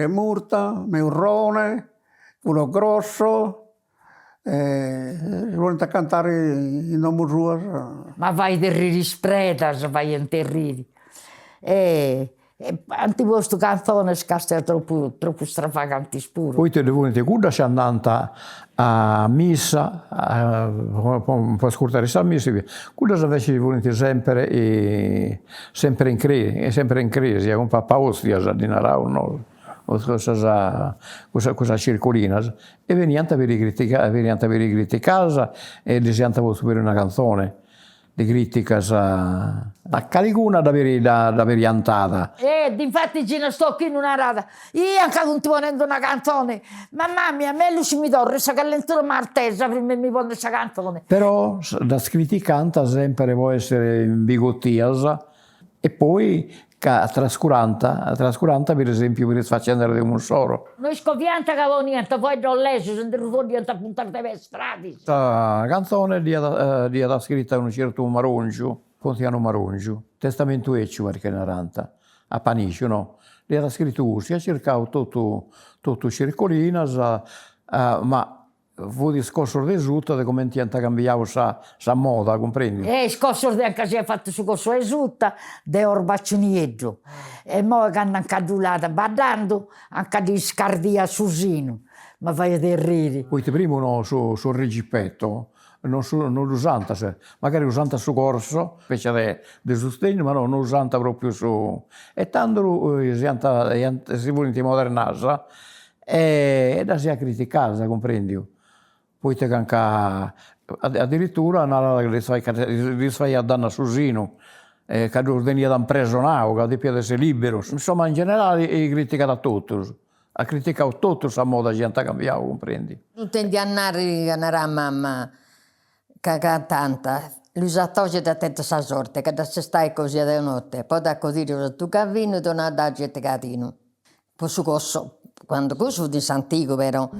Erghe murta, Meurrone, Culo grosso, e si ponint a cantare in domo suas. Ma fait erriri is predas, faiant erriri. E ant postu cantzones castia tropu tropu stravagantis puru. Poita ddu funt cuddas chi andant a missa po ascurtare sa missa, cuddas invece funt sempre sempre in cresia sempre in cresia cun papaostias ddi naraus nosu, cussas cussas circulinas e beniant peri critica beniant peri criticadas e ddis iant postu peri una canzone de criticas a calicuna dda peri dda peri 'antada. E dinfatti Gina Stochino narat, Ia ca funt ponendu una canzone, mamma mia, mellus si mi torrit sa callentura martesa prima 'e mi ponni sa canzone. Però ddas criticant sempre po essere imbigotias e poi ca trascurant trascurant per esempiu puru is facendas de domu insoru. No iscoviant ca poniant fueddus lègius e ndi ddus boddiant a puntas de peis fradis. Sa cantzone dd'iat dd'iat scrita unu certu Marongiu, Ponzianu Marongiu, testamentu 'eciu parit chi narant, a panixu no, dd'iat scritu cussu, iat circau totu totu is circolinas ma Fut is cossos de suta de cumenti iant cambiau sa sa moda, cumprendi? E is cossos de anca siat fatu su cossu 'e suta, de orbaciu nieddu. E imoi candu anca ddu l'at baddandu, anca ddi scardiat su sinu, ma faiat erriri. Poita primu no su su reggipetto non su non dd'usant, magari usant su corso, specie de de sustegnu, ma no no usant propriu su e tandu siant iant si funt modernadas E ddas iat criticadas, cumprendiu, poita ca nca adiritura narat ca ddis ca ddis faiat dannu a su sinu, e ca ddus teniat impresonau, ca depiat essi liberus, insoma in generali criticat a totus, at criticau totu sa moda chi ant cambiau, cumprendiu. Intendia narri ca narat mama ca cantànt, Luisa Tosi dd'at tentu sa sorte ca dda sestait cosia de note, po dda cosiri Santu Gavinu donat a genti cadinu. Po su cossu, candu cussu fut in s'antigu però.